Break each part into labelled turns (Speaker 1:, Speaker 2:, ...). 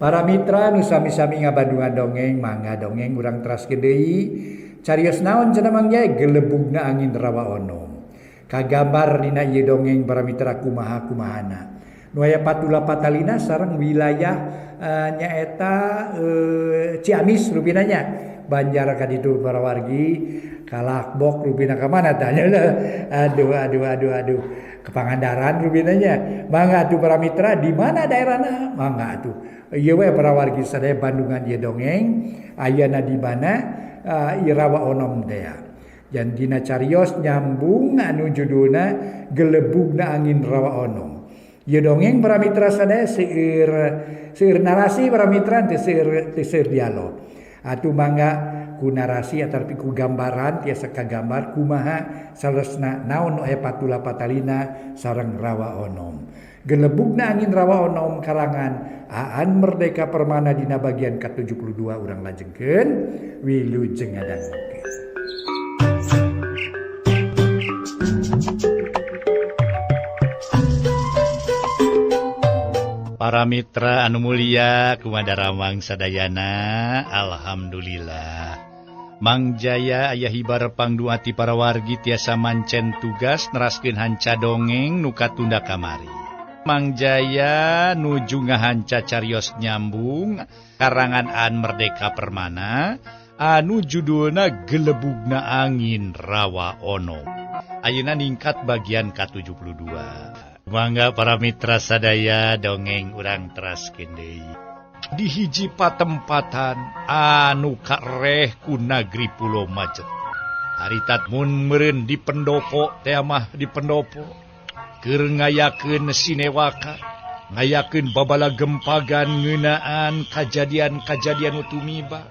Speaker 1: Para mitra nu sami-sami ngabandungan dongeng, mangga dongeng urang teraskeun deui. Carios naon cenah Mang Jaya? Gelebugna angin rawa onom. Kagambar dina ieu dongeng para mitra kumaha kumahana. Nu aya patula patalina sareng wilayah nyaeta Ciamis rupina nya. Banjar ka ditu para wargi kalakbok rupina ka mana tah nya. Aduh aduh aduh aduh. Ke Pangandaran rupina nya. Mangga atuh para mitra di mana daerahna? Mangga atuh. Ieu we para wargi sadaya Bandungan ieu dongeng ayana di mana ieu rawa onom teh. Jan dina carios nyambung anu judulna Gelebugna Angin Rawa Onom. Ieu dongeng para mitra sadaya seueur seueur narasi para mitra teu seueur teu seueur dialog. Atuh mangga ku narasi ataupun ku gambaran tiasa kagambar kumaha saleresna naon nu aya patula patalina sareng rawa onom. Gelebugna angin rawa onom karangan Aan Merdeka Permana dina bagian ka-72 urang lajengkeun wilujeng ngadangukeun.
Speaker 2: Para mitra anu mulia kumaha sadayana, alhamdulillah. Mang Jaya aya hibar pangduati para wargi tiasa mancen tugas neraskeun hanca dongeng nu katunda kamari. Mang Jaya nuju ngahanca carios nyambung karangan Aan Merdeka Permana anu judulna Gelebugna Angin Rawa Onom. Ayeuna ningkat bagian ka-72. Mangga para mitra sadaya dongeng urang teraskeun deui. Di hiji patempatan anu kareh ku nagri Pulo Macet. Haritat mun meureun di pendopo teh mah di pendopo. Keur ngayakeun sinewaka, ngayakeun babala gempagan ngeunaan kajadian-kajadian nu tumiba.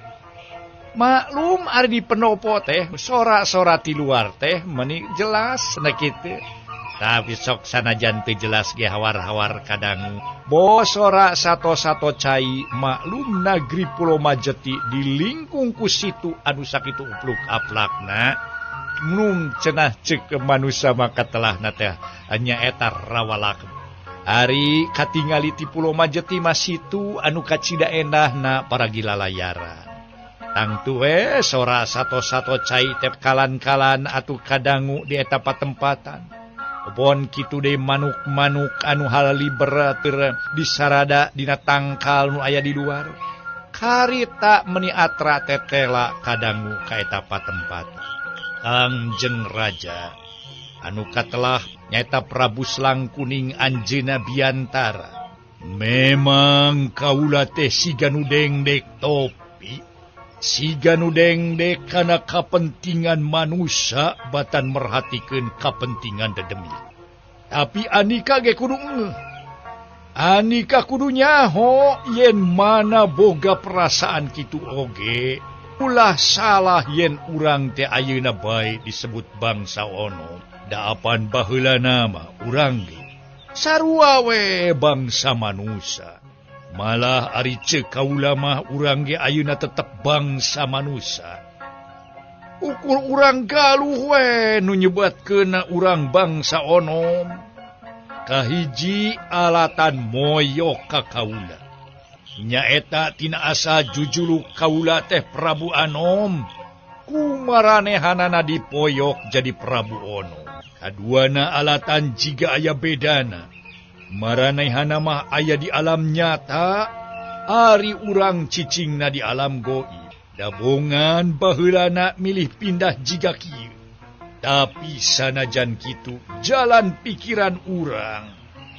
Speaker 2: Maklum ari di pendopo teh sora-sora ti luar teh meuni jelas na kitu. Tapi sok sanajan teu jelas ge hawar-hawar kadangu. Bosora sato-sato cai maklum nagri Pulo Majeti di lingkung ku situ anu sakitu upluk aplakna. Num cenah ceuk manusa maka telahna teh nyaeta rawalak. Ari katingali ti Pulo Majeti mah situ anu kacida endahna para gilalayaran. Tangtu we sora sato-sato cai teh kalan-kalan atuh kadangu di eta patempatan. Bon kitu deui manuk-manuk anu halaliber teu disarada dina tangkal nu aya di luar. Karita meuni atra tetela kadangu ka eta patempatan. Kangjeng Raja anu katelah nyaeta Prabu Selangkuning anjeunna biantara. Memang kaula teh siga nu dengdek topi, siga nu dengdek kana kapentingan manusia batan merhatikeun kapentingan dedemit. Tapi Anika ge kudu ngeuh. Anika kudu nyaho yen mana boga perasaan kitu oge. Ulah salah yen urang teh ayeuna bae disebut bangsa onom. Da apan baheula nama urang ge sarua we bangsa manusia. Malah ari ceuk kaula mah urang ge ayeuna tetep bangsa manusia. Ukur urang galuh we nu nyebatkeunna urang bangsa onom. Kahiji alatan moyok ka kaula. Nyaeta tina asa jujuluk kaula teh Prabu Anom. Kumaranehanana dipoyok jadi Prabu Onom. Kaduana alatan jiga aya bedana. Maranehana mah aya di alam nyata, ari urang cicingna di alam goib. Dabongan baheulana milih pindah jiga kieu. Tapi sanajan kitu jalan pikiran urang,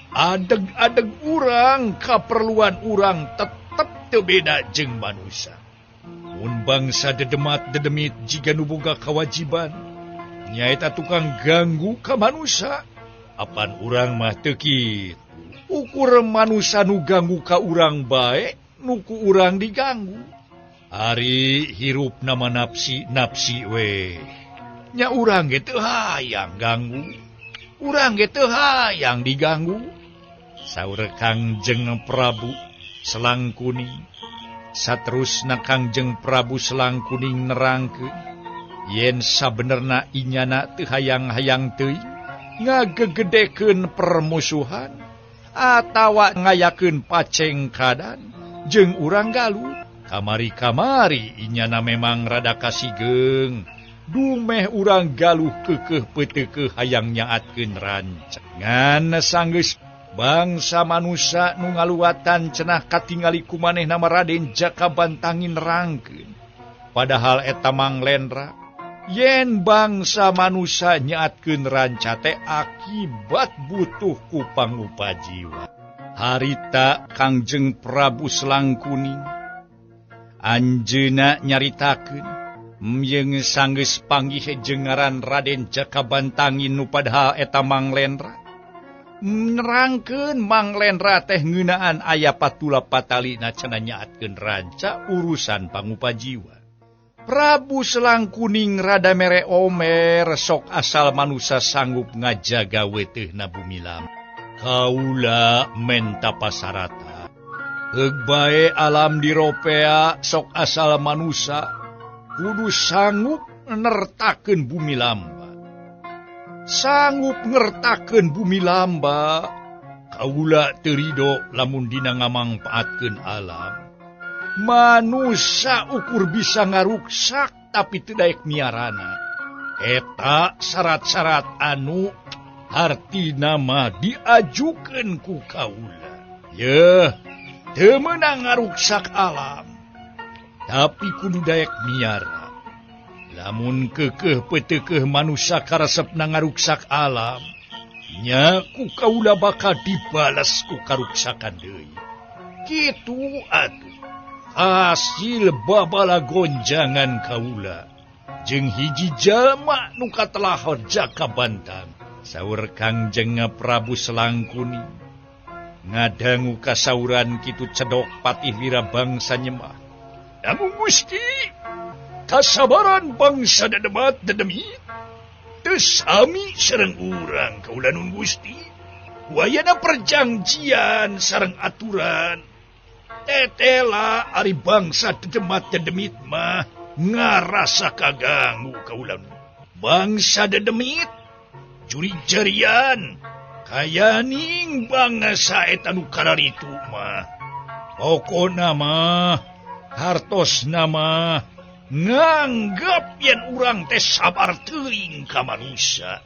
Speaker 2: adeg-adeg urang, kaperluan urang tetep teu beda jeung manusia. Mun bangsa dedemat dedemit jiga nu boga kawajiban, nyaeta tukang ganggu ka manusia. Apan urang mah teu kitu. Ukur manusia nu ganggu ka urang bae, nu ku urang diganggu. Ari hirup nama nafsi nafsi we. Nya urang ge teu hayang ganggu. Urang ge teu hayang diganggu. Saur Kangjeng Prabu Selangkuning. Saterusna Kangjeng Prabu Selangkuning nerangkeun yen sabenerna inyana teu hayang-hayang teuing ngagegedekeun permusuhan atawa ngayakeun pacengkadan. Jeung urang Galuh kamari-kamari inyana memang rada kasigeng. Dumeh urang Galuh kekeh petekeh hayang nyaatkeun ranca. Ngan sanggeus bangsa manusa nu ngaluatan cenah katingali ku manehna mah Raden Jaka Bantangin nerangkeun. Padahal eta Mang Lendra yen bangsa manusa nyaatkeun ranca teh akibat butuh ku pangupajiwa. Harita Kangjeng Prabu Selangkuning anjeunna nyaritakeun jeung sanggeus panggih jeung ngaran Raden Jaka Bantangin nu padahal eta Mang Lendra. Nerangkeun Mang Lendra teh ngeunaan aya patula patalina cenah nyaatkeun ranca urusan pangupajiwa. Prabu Selangkuning rada mere omer sok asal manusa sanggup ngajaga wetehna bumi lam. Kaula menta pasarata. Heug bae alam diropea sok asal manusa kudu sanggup nertakeun bumi lamba. Sanggup ngertakeun bumi lamba. Kaula teu rido lamun dina ngamangpaatkeun alam. Manusa ukur bisa ngaruksak tapi teu daek miarana. Eta syarat-syarat anu hartina mah diajukeun ku kaula. Yeuh, teu meunang ngaruksak alam, tapi kudu daek miara. Lamun kekeh petekeh manusa karesepna ngaruksak alam, nya ku kaula bakal dibales ku karuksakan deui. Kitu atuh. Hasil babala gonjangan kaula jeung hiji jalma nu katelahon Jaka Bantang. Saur Kangjeng Prabu Selangkuning ngadangu kasauran kitu cedok Patih Wira bangsa nyemah. Namun Gusti, kasabaran bangsa dedemat dedemit teu sami sareng urang kaula nun Gusti. Wayana perjanjian sareng aturan tetela ari bangsa dedemat dedemit mah ngarasa kaganggu kaula. Bangsa dedemit juri jarian kayaning bangsa eta nu kararitu mah. Pokona mah hartosna mah nganggap yen urang teh sabar teuing ka manusa.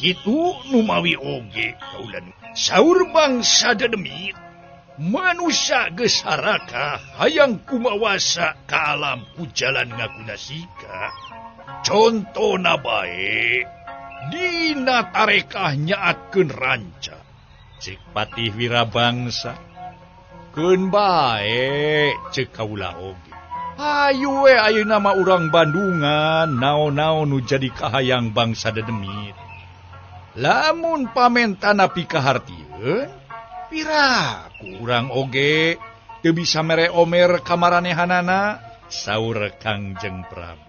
Speaker 2: Kitu nu mawi oge kaula. Saur bangsa dedemit manusa geus haraka hayang kumawasa ka alam ku jalan ngakunasika. Contona bae dina tarekah nyaatkeun ranca. Cek Patih Wirabangsa keun bae cek kaula oge. Hayu we ayeuna mah urang Bandungan naon-naon nu jadi kahayang bangsa dedemit. Lamun pamentana pikahartieun pira kurang oge teu bisa mere omer kamaranehanana. Saur Kangjeng Prabu.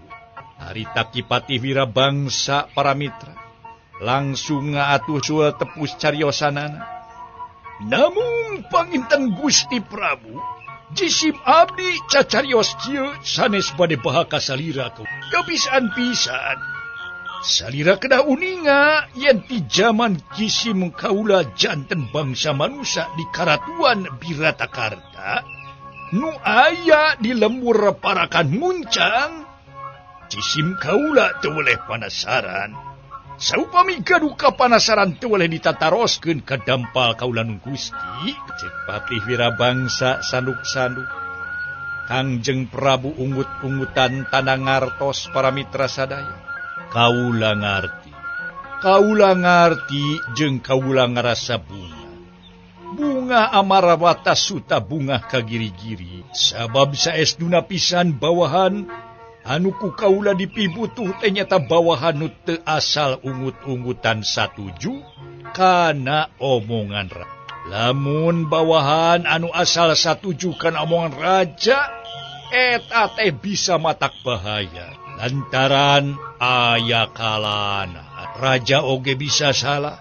Speaker 2: Harita Ki Patih Wirabangsa para mitra langsung ngaatuh sual tepus cariosanana. Namun panginten Gusti Prabu jisim abdi cacarios kieu sanes bade bahaka salira kebisan pisan. Salira kedah uninga yen ti jaman jisim kaula janten bangsa manusa di Karatuan Biratakarta nu aya di lembur parakan muncang. Jisim kaula teu weleh panasaran. Saupami gaduh kapanasaran teu weleh ditataroskeun ka dampal kaula nun Gusti. Cek Patih Wirabangsa sanduk-sanduk. Kangjeng Prabu ungut-ungutan tanda ngartos para mitra sadaya. Kaula ngarti. Kaula ngarti jeung kaula ngarasa bunga. Bunga amarawata suta bunga kagiri-giri. Sabab saestuna pisan bawahan anu ku kaula dipibutuh teh nyata bawahan nu teu asal ungut-ungutan satuju kana omongan raja. Lamun bawahan anu asal satuju kana omongan raja eta teh bisa matak bahaya. Lantaran aya kalana raja oge bisa salah,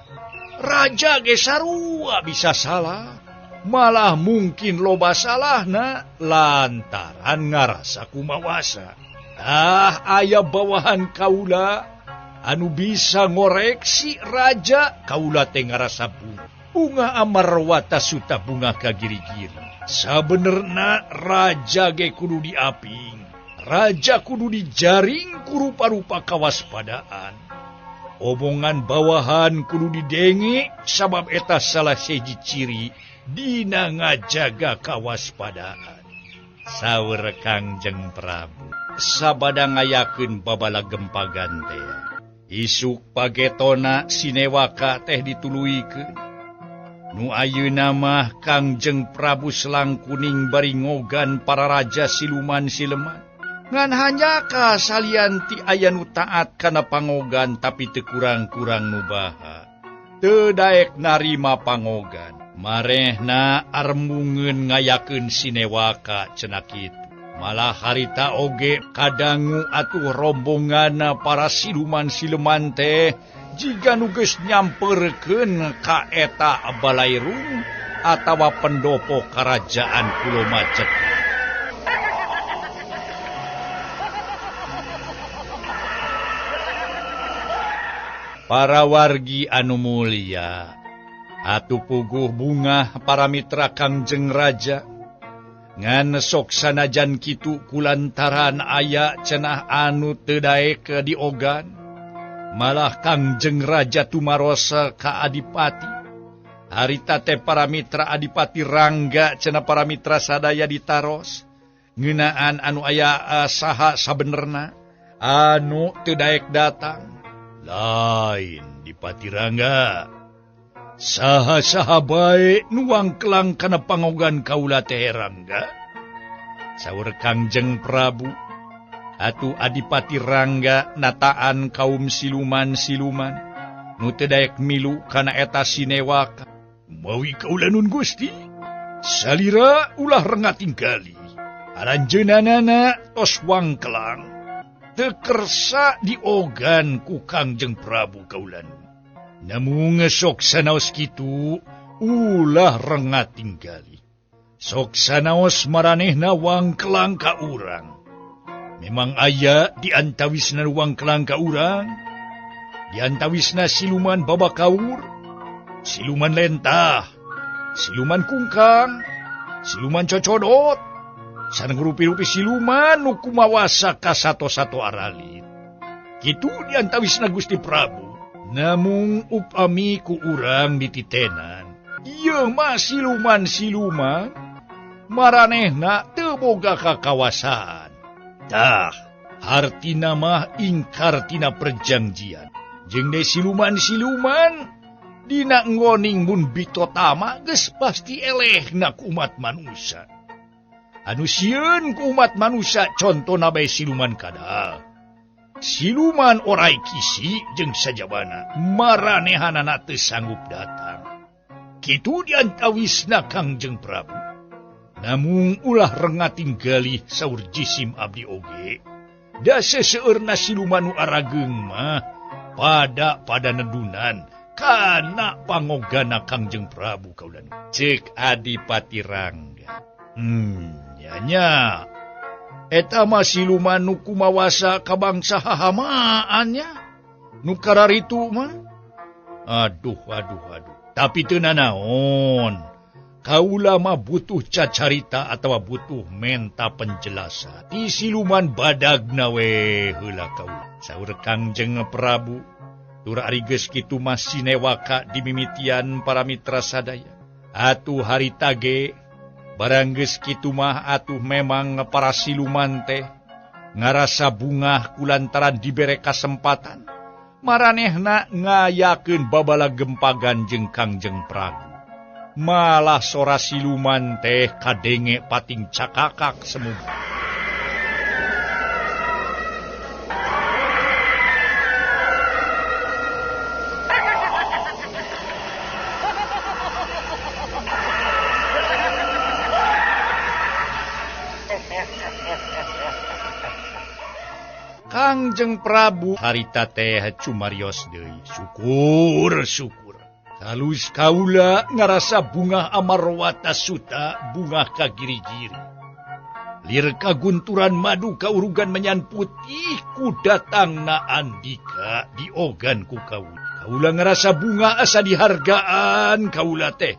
Speaker 2: raja ge sarua bisa salah, malah mungkin loba salahna lantaran ngarasa kumawasa. Tah aya bawahan kaula anu bisa ngoreksi raja, kaula teh ngarasa bunga. Bunga amarwata suta bunga kagiri-giri. Sabenerna raja ge kudu diaping, raja kudu dijaring ku rupa-rupa kawaspadaan. Omongan bawahan kudu didenge sabab eta salah siji ciri dina ngajaga kawaspadaan. Saur Kangjeng Prabu sabada ngayakeun babala gempagan teh. Isuk pagetona Sinewaka teh dituluykeun. Nu ayeuna mah Kangjeng Prabu Selang Kuning bari ngogan para raja siluman sileman. Ngan hanjaka salian ti aya nu taat kana pangogan tapi teu kurang-kurang nu baha. Teu daek narima pangogan. Marehna armungeun ngayakeun Sinewaka cenah kitu. Malah harita oge kadangu atuh rombonganna para siluman sileman teh jiga nu geus nyamperkeun ka eta balairung atawa pendopo karajaan Pulo Macet. Para wargi anu mulia, atuh puguh bungah para mitra Kangjeng Raja. Ngan sok sanajan kitu kulantaran aya cenah anu teu daek diogan. Malah Kangjeng Raja tumarosa ka Adipati. Harita teh para mitra Adipati Rangga cenah para mitra sadaya ditaros. Ngeunaan anu aya saha sabenerna anu teu daek datang. Lain Dipati Rangga. Saha-saha bae nuang kelang kana pangogan kaula teh Rangga. Saur Kangjeng Prabu. Atuh Adipati Rangga nataan kaum siluman-siluman nu teu daek milu kana eta Sinewaka. Mawi kaula nun Gusti, salira ulah rengat tinggali. Aranjeunanana tos wangkelang. Teu kersa diogan ku Kangjeng Prabu kaula nun. Namun sok sanaos kitu ulah rengat tinggali. Sok sanaos maranehna wangkelang ka urang. Memang aya diantawisna wangkelang ka urang, diantawisna siluman babakaur, siluman lentah, siluman kungkang, siluman cocodot, sareng rupi-rupi siluman nu kumawasa ka sato-sato aralit. Kitu diantawisna Gusti Prabu. Namung upami ku urang dititenan, ieu mah siluman-siluman maranehna teu boga kakawasaan. Tah, hartina mah ingkar tina perjanjian. Jeung deui siluman-siluman dina nggoning mun bitotama geus pasti elehna ku umat manusia. Anu sieun ku umat manusia contona bae siluman kadal. Siluman orai kisi jeung sajabana maranehanana teu sanggup datang. Kitu diantawisna Kangjeng Prabu. Namung ulah rengat tinggali saur jisim abdi oge. Da seseueurna siluman nu arageung mah pada nedunan kana pangogana Kangjeng Prabu kaula. Ceuk Adipati Rangga. Nya. Eta mah siluman nu kumawasa ka bangsa hahamaan nya. Nu kararitu mah. Aduh aduh aduh. Tapi teu nanaon. Kaula mah butuh cacarita atawa butuh menta penjelasan. Ti siluman badagna we heula kaula. Saur Kangjeng Prabu, tur ari geus kitu mah Sinewaka dimimitian para mitra sadaya. Atuh harita ge barang geus kitu mah atuh memang para siluman teh ngarasa bungah kulantaran dibere kasempatan. Maranehna ngayakeun babala gempagan jeung Kangjeng Prabu. Malah sora siluman teh kadenge pating cakakak semua. Kangjeng Prabu harita teh cumarios deui. Syukur syukur. Halus kaula ngarasa bungah amarwata suta bungah ka giri-giri. Lir kagunturan madu kaurugan menyan putih ku datangna andika diogan ku kaula. Kaula ngarasa bunga asa dihargaan kaula teh.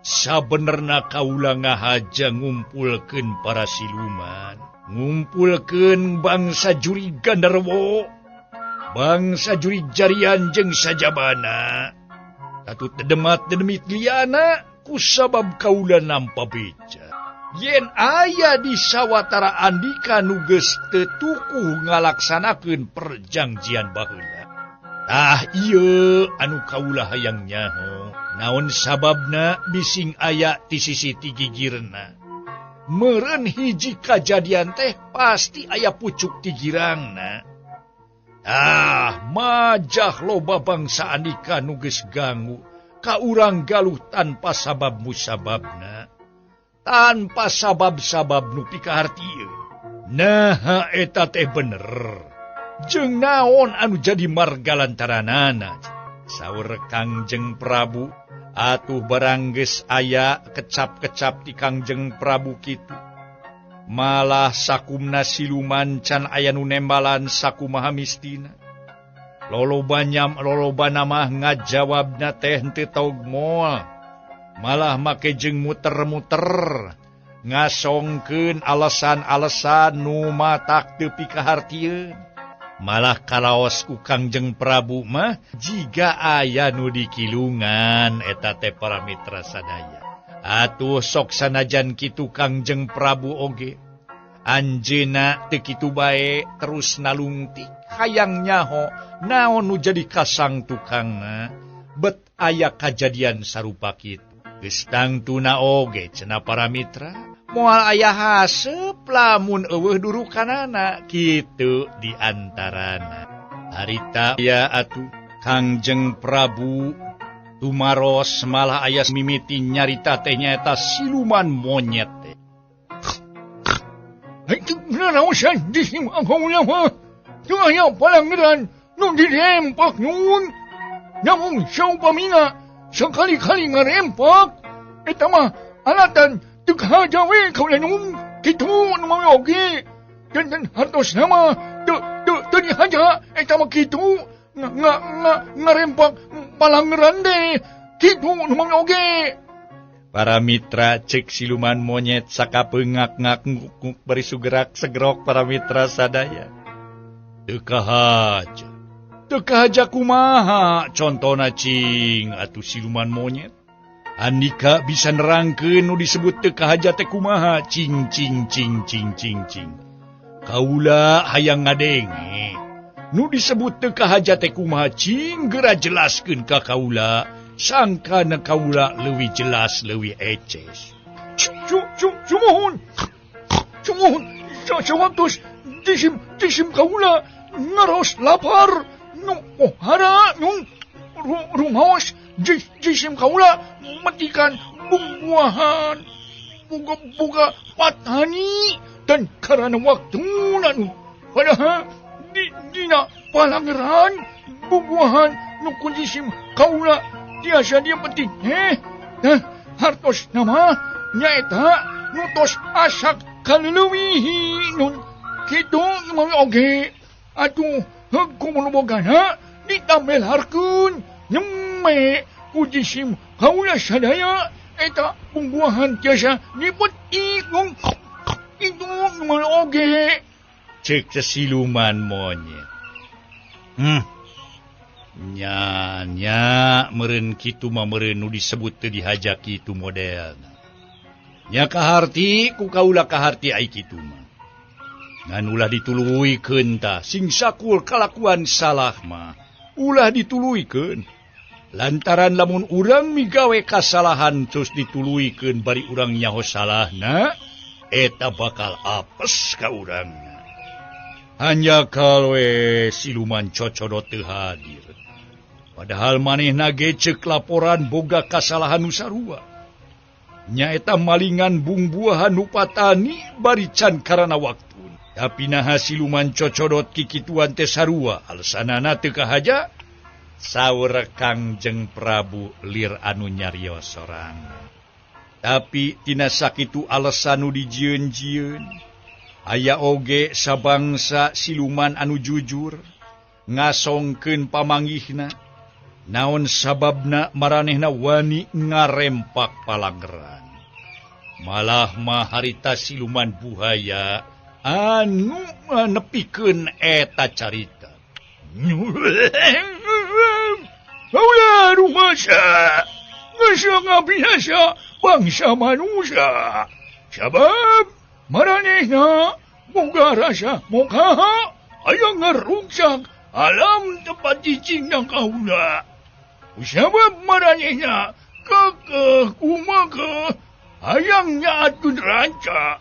Speaker 2: Sabenerna kaula ngahaja ngumpulkeun para siluman, ngumpulkeun bangsa jurig Gandarwo, bangsa jurig Jarian jeung sajabana. Tatut dedemat dedemit liana kusabab kaula nampa beja. Yen aya di sawatara andika nu geus teu tukuh ngalaksanakeun perjanjian baheula. Tah ieu anu kaula hayang nyaho. Naon sababna bising aya ti sisi ti gigirna. Meureun hiji kajadian teh pasti aya pucuk ti girangna. Ah, majah loba bangsa andika nu geus ganggu ka urang Galuh tanpa sabab musababna. Tanpa sabab-sabab nu pikahartieun. Naha eta teh bener. Jeung naon anu jadi marga lantaranana? Saur Kangjeng Prabu, atuh barang geus aya kecap-kecap ti Kangjeng Prabu kitu. Malah sakumna siluman can aya nu nembalan sakumaha mistina. Loloba nyam lolobana mah ngajawabna teh henteu taug moal. Malah make jeung muter-muter ngasongkeun alasan-alasan nu matak teu pikahartieun. Malah kalaos ku Kangjeng Prabu mah jiga aya nu dikilungan eta teh para mitra sadaya. Atuh sok sanajan kitu Kangjeng Prabu oge anjeunna teu kitu bae terus nalungtik hayang nyaho naon nu jadi kasang tukangna bet aya kajadian sarupa kitu. Geus tangtuna oge cenah para mitra moal aya haseup lamun eueuh durukanana kitu di antarana. Harita ya atuh Kangjeng Prabu tumaros malah aya mimiti nyarita teh nyaeta siluman monyet teh.
Speaker 3: Namun saupamina sakali-kali ngarempak eta mah alatan teu kahaja we kaula nun kitu nu mah oge dan hartos nama teu teu teu dihaja eta mah kitu nga nga ngarempak palangeran deh kitu nu mah oge.
Speaker 2: Para mitra cek siluman monyet sakapeungak ngak nguk bari sugerak segrok para mitra sadaya. Teu kahaja. Teu kahaja kumaha contona cing atuh siluman monyet. Andika bisa nerangkeun nu disebut teu kahaja teh kumaha cing cing cing cing cing cing. Kaula hayang ngadenge. Nu disebut teu kahaja teh kumaha cing geura jelaskeun ka kaula. Sangkana kaula leuwih jelas leuwih eces.
Speaker 3: Sumuhun. Sumuhun. Sawaktos jisim jisim kaula ngaros lapar nu ohara nu rumaos jisim kaula metikan buah-buahan buga-buga patani dan karena waktu nu padahal di dina palangeran bubuahan nu jisim kaula tiasa dia penting nah hartos nama nyaeta nutos asak kaleuwihi nun kitu mah oge atuh heug kumunubogana ditamelarkeun nyeme ku jisim kaula sadaya eta bubuahan tiasa dipetik nun kitu mah oge
Speaker 2: cek siluman monyet. Nya nya meureun kitu mah meureun nu disebut teu dihaja kitu modelna. Nya kaharti ku kaula kaharti ai kitu mah. Ngan ulah dituluykeun tah sing sakul kalakuan salah mah. Ulah dituluykeun. Lantaran lamun urang migawe kasalahan terus dituluykeun bari urang nyaho salahna eta bakal apes ka urangna. Hanya kalwe siluman cocodot teu hadir. Padahal manehna ge ceuk laporan boga kasalahan nu sarua. Nyaeta malingan bungbuahan nu patani bari can karana waktu. Tapi naha siluman cocodot kikituan teh sarua alasanana teu kahaja. Saur Kangjeng Prabu lir anu nyarios sorangan. Tapi tina sakitu alasan nu dijieun-jieun. Aya oge sabangsa siluman anu jujur ngasongkeun pamanggihna. Naon sababna maranehna wani ngarempak palanggeran. Malah mah harita siluman buhaya anu nepikeun eta carita.
Speaker 3: Kaula rumasa geus ngabinasa bangsa manusia. Sabab maranehna boga rasa mokaha aya ngaruksak alam tempat cicingna kaula. Sabab maranehna kekeh kumaha hayang nyaatkeun ranca.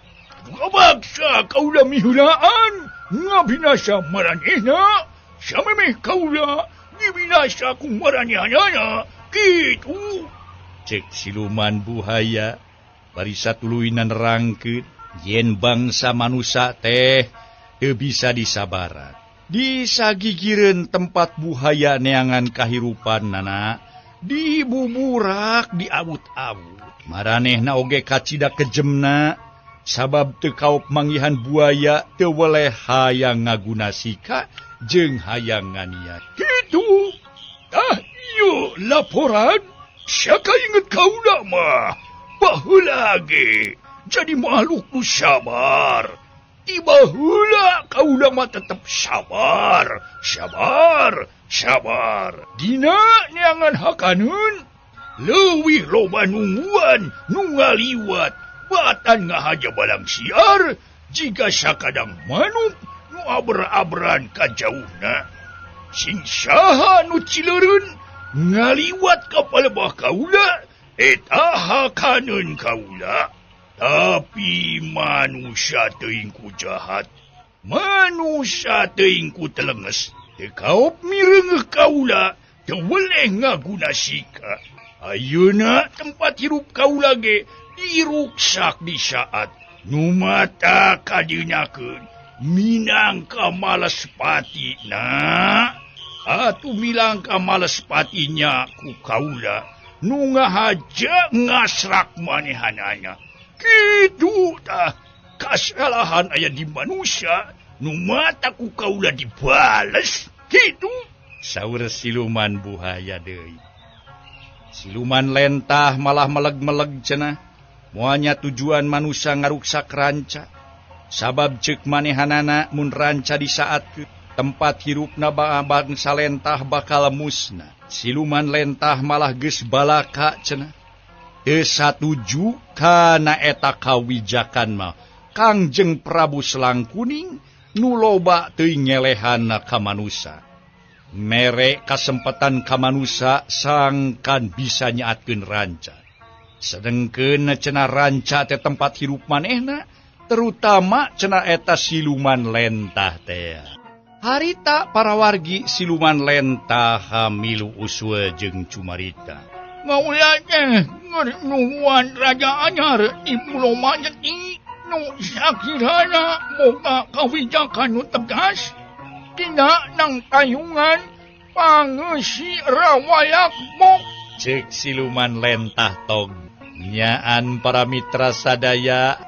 Speaker 3: Kabaksa kaula mihulaan ngabinasa maranehna samemeh kaula dibinasa ku maranehanana kitu.
Speaker 2: Cek siluman buhaya bari satuluyna nerangkeun yen bangsa manusa teh teu bisa disabaran. Disagigireun tempat buhaya neangan kahirupan nana dibuburak diawut-awut. Maranehna oge kacida kejemna sabab teu kaop manggihan buaya teu weleh hayang ngaguna sika jeung hayang nganiaya.
Speaker 3: Kitu tah ieu laporan saka inget kaula mah baheula ge jadi makhluk nu sabar. Tiba heula kaula mah tetep sabar, sabar, sabar. Dina neangan hakaneun leuwih loba nungguan nu ngaliwat batan ngahaja balang siar jika sakadang manuk nu aber-aberan ka jauhna. Sing saha nu cileureun ngaliwat ka palebah kaula eta hakaneun kaula. Tapi manusia teuing ku jahat, manusia teuing ku telenges, teu kaop mireungeuh kaula, teu weleh ngaguna sika. Ayeuna tempat hirup kaula ge diruksak di saat nu mata kadinakeun minangka malespati na. Atuh minangka malespatinya ku kaula nu ngahaja ngasrak manehanana. Kitu tah kasalahan aya di manusia nu mata ku kaula dibales kitu.
Speaker 2: Saur siluman buhaya deui. Siluman lentah malah meleg-meleg cenah. Moanya tujuan manusia ngaruksak ranca. Sabab ceuk manehanana mun ranca di saat tempat hirupna bangsa lentah bakal musnah. Siluman lentah malah geus balaka cenah. Teu satuju kana eta kawijakan mah Kangjeng Prabu Selang Kuning nu loba teuing ngelehanna ka manusa. Mere kasempatan ka manusa sangkan bisa nyaatkeun ranca. Sedengkeun cenah ranca teh tempat hirup manehna, terutama cenah eta siluman lentah teh. Harita para wargi siluman lentah milu usul jeung cumarita.
Speaker 3: Kaula teh nungguan raja anyar di Pulau Majeti nu sakirana boga kawijakan nu tegas dina nang tayungan pangeusi rawalak mok.
Speaker 2: Cek siluman lentah tog nyaan para mitra sadaya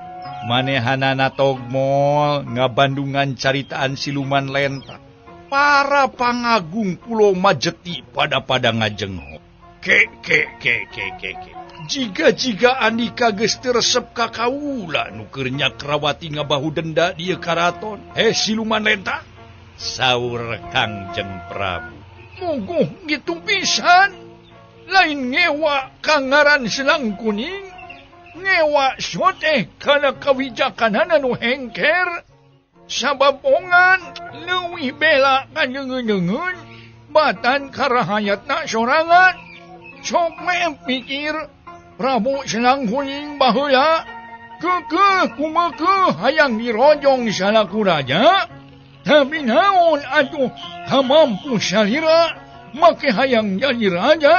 Speaker 2: manehanana togmol ngabandungan caritaan siluman lentah. Para pangagung Pulau Majeti pada-pada ngajengho. Ke ke ke ke ke ke. Jiga-jiga Andika geus teu resep ka kaula nu keur nyakrawati ngabahu denda di ieu karaton. Siluman lentah, saur Kangjeng Prabu.
Speaker 3: Muguh gitu pisan. Lain ngewa kangaran Selang Kuning, ngewa soteh kana kawijakanana nu hengker. Sabab ongan leuwih bela ka deungeun-deungeun batan karahayatna sorangan. Sok pikir Prabu Selang Kuning baheula keukeuh kumekeuh hayang dirojong salaku raja, tapi naon atuh hamampu salira make hayang jadi raja.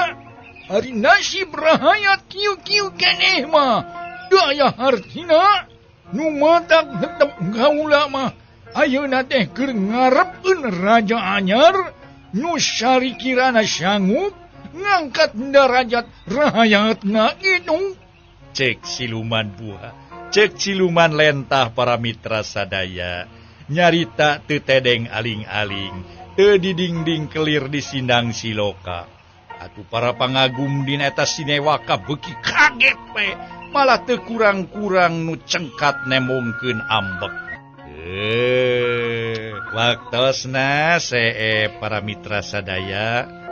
Speaker 3: Ari nasib rahayat kieu-kieu keneh mah teu aya hartina nu matak tetep kaula mah ayeuna teh keur ngarepkeun raja anyar nu sarikirana sanggup ngangkat darajat rahayatna itu.
Speaker 2: Cek siluman buah, cek siluman lentah para mitra sadaya nyarita teu tedeng aling-aling, teu didingding kelir di sindang siloka. Atuh para pangagum dina eta sinewaka beuki kaget we, malah teu kurang-kurang nu cengkat nemongkeun ambek. Waktosna see para mitra sadaya.